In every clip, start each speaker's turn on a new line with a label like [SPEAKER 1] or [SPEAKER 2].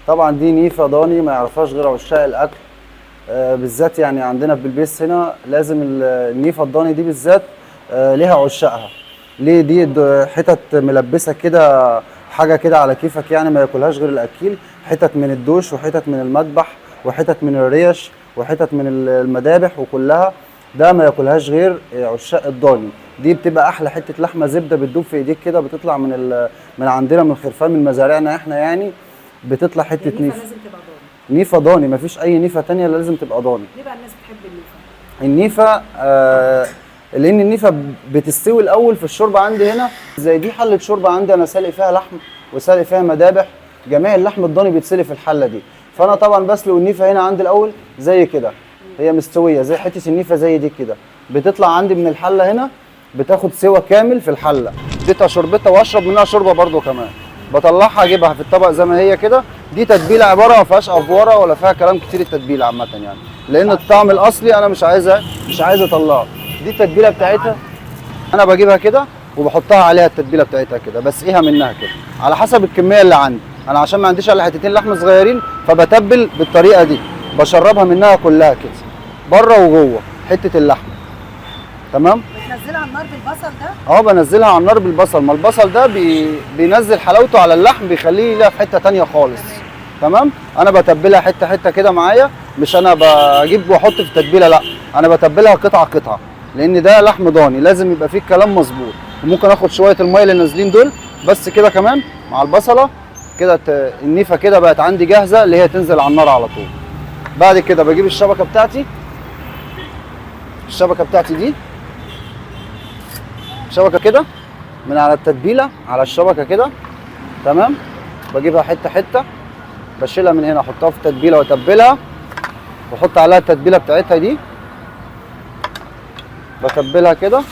[SPEAKER 1] طبعا دي نيفه ضاني ما يعرفهاش غير عشاق الاكل، بالذات يعني عندنا في بلبيس هنا لازم النيفه الضاني دي بالذات ليها عشاقها. ليه؟ دي حتت ملبسه كده، حاجة كده على كيفك يعني، ما ياكلهاش غير الاكيل. حتت من الدوش وحتت من المذبح وحتت من الريش وحتت من المذابح، وكلها ده ما ياكلهاش غير عشاق الضاني. دي بتبقى احلى حتة لحمه زبدة بتدوب في ايديك كده، بتطلع من عندنا من الخرفان من مزارعنا احنا يعني، بتطلع حتة
[SPEAKER 2] النيفه
[SPEAKER 1] نيفه.
[SPEAKER 2] لازم تبقى ضاني.
[SPEAKER 1] نيفه ضاني، مفيش اي نيفه تانية، لازم تبقى ضاني.
[SPEAKER 2] ليه بقى الناس بتحب النيفه؟
[SPEAKER 1] النيفه لان النيفه بتستوي الاول في الشوربة عندي هنا. زي دي حله شوربة عندي انا سالق فيها لحم وسالق فيها مذابح، جميع اللحم الضاني بيتسلق في الحلة دي. فانا طبعا بسلق النيفه هنا عندي الاول زي كده، هي مستوية زي حتة النيفه زي دي كده، بتطلع عندي من الحلة هنا، بتاخد سوا كامل في الحلة. اديتها شوربتها واشرب منها شوربة برده كمان، بطلعها اجيبها في الطبق زي ما هي كده. دي تتبيله عبارة ما فيهاش افوره ولا فيها كلام كتير، التتبيله عامة يعني، لان الطعم الاصلي انا مش عايز اطلعه. دي التتبيله بتاعتها، انا بجيبها كده وبحطها عليها التتبيله بتاعتها كده، بسقيها منها كده على حسب الكمية اللي عندي. انا عشان ما عنديش الا حتتين لحم صغيرين فبتبل بالطريقة دي، بشربها منها كلها كده بره وجوه حتة اللحم. تمام.
[SPEAKER 2] بتنزلها على النار بالبصل ده؟
[SPEAKER 1] اه بنزلها على النار بالبصل، ما البصل ده بينزل حلاوته على اللحم، بيخليه لا في حتة تانية خالص. تمام. انا بتبلها حتة حتة كده معايا، مش انا بجيب واحط في التتبيله، لا انا بتبلها قطعه قطعه، لان ده لحم ضاني لازم يبقى فيه الكلام مظبوط. وممكن اخد شوية المية اللي نازلين دول بس كده كمان مع البصله كده، النيفه كده بقت عندي جاهزة اللي هي تنزل على النار على طول. بعد كده بجيب الشبكة بتاعتي، الشبكة بتاعتي دي شبكة كده من على التتبيله على الشبكة كده. تمام. بجيبها حتة حتة، بشيلها من هنا احطها في التتبيله واتبلها، واحط عليها التتبيله بتاعتها دي، بتبلها كده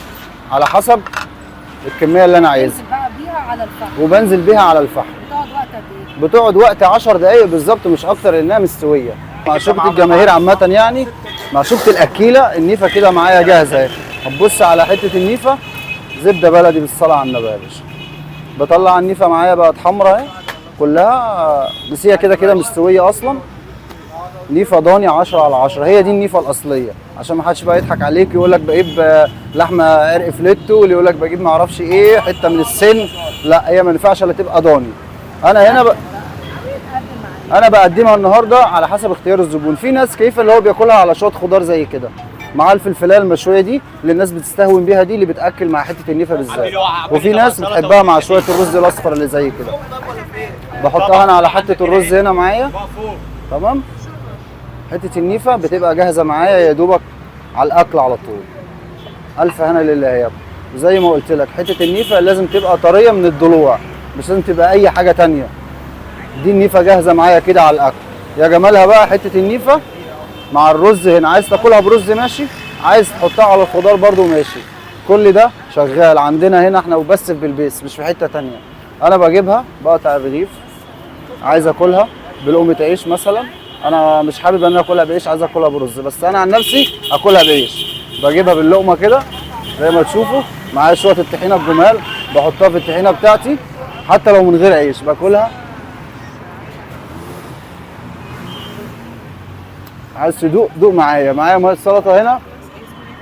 [SPEAKER 1] على حسب الكمية اللي انا عايزها.
[SPEAKER 2] بتنزل بقى بيها على الفحم.
[SPEAKER 1] وبنزل بيها على الفحم.
[SPEAKER 2] بتقعد وقت قد ايه؟
[SPEAKER 1] بتقعد وقت 10 دقايق بالظبط، مش اكتر، لانها مستوية. مع شوربة الجماهير عامة يعني، مع شوربة الاكيله، النيفه كده معايا جاهزة اهي. هتبص على حتة النيفه، زبدة بلدي بالصلاة على النبي يا باشا. بطلع النيفه معايا بقت حمرا اهي كلها، بس هي كده كده مستوية اصلا. نيفه ضاني 10 على 10، هي دي النيفه الاصلية، عشان ما حدش بقى يضحك عليك يقول لك بجيب لحمه عرق فليتو، واللي يقول لك بجيب ما اعرفش ايه حتة من السن. لا، هي ما ينفعش الا تبقى ضاني. انا هنا انا بقدمها النهارده على حسب اختيار الزبون. في ناس كيفه اللي هو بياكلها على شوية خضار زي كده مع الفلفلايه المشويه دي اللي الناس بتستهون بيها، دي اللي بتاكل مع حتة النيفه بالذات. وفي ناس بتحبها مع شوية الرز الاصفر اللي زي كده. بحطها انا على حتة الرز هنا معايا. تمام. حتة النيفه بتبقى جاهزة معايا يا دوبك على الاكل على طول. الف هنا لله يا ابني. وزي ما قلت لك حتة النيفه لازم تبقى طرية من الضلوع، مش لازم تبقى اي حاجة تانية. دي النيفه جاهزة معايا كده على الاكل. يا جمالها بقى حتة النيفه مع الرز هنا. عايز تاكلها برز ماشي، عايز تحطها على الخضار برضو ماشي، كل ده شغال عندنا هنا احنا وبس في بلبيس، مش في حتة تانية. انا بجيبها بقطع الرغيف، عايز اكلها بلقمه عيش مثلا، انا مش حابب ان انا اكلها بعيش، عايز اكلها برز، بس انا عن نفسي اكلها بعيش. بجيبها باللقمه كده زي ما تشوفوا معايا شوية الطحينه الجمال، بحطها في الطحينه بتاعتي حتى لو من غير عيش باكلها. عايز تدوق دوق معايا، معايا مية السلطة هنا،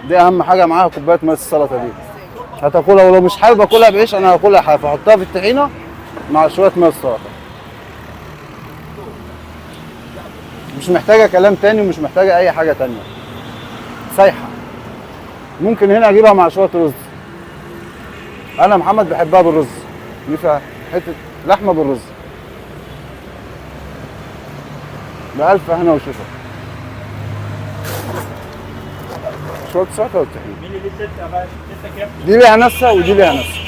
[SPEAKER 1] دي اهم حاجة، معاها كوباية مية السلطة دي هتاكلها. ولو مش حابب اكلها بعيش انا هاكلها حاف، احطها في الطحينه مع شوية مية السلطة. مش محتاجه كلام تاني ومش محتاجه اي حاجة تانية، سايحه. ممكن هنا اجيبها مع شوية رز، انا محمد بحبها بالرز، دي حتة لحمه بالرز. بألف هنا وشفا. شوية سلطة والطحينه. دي ليها نفسها ودي ليها نفسها.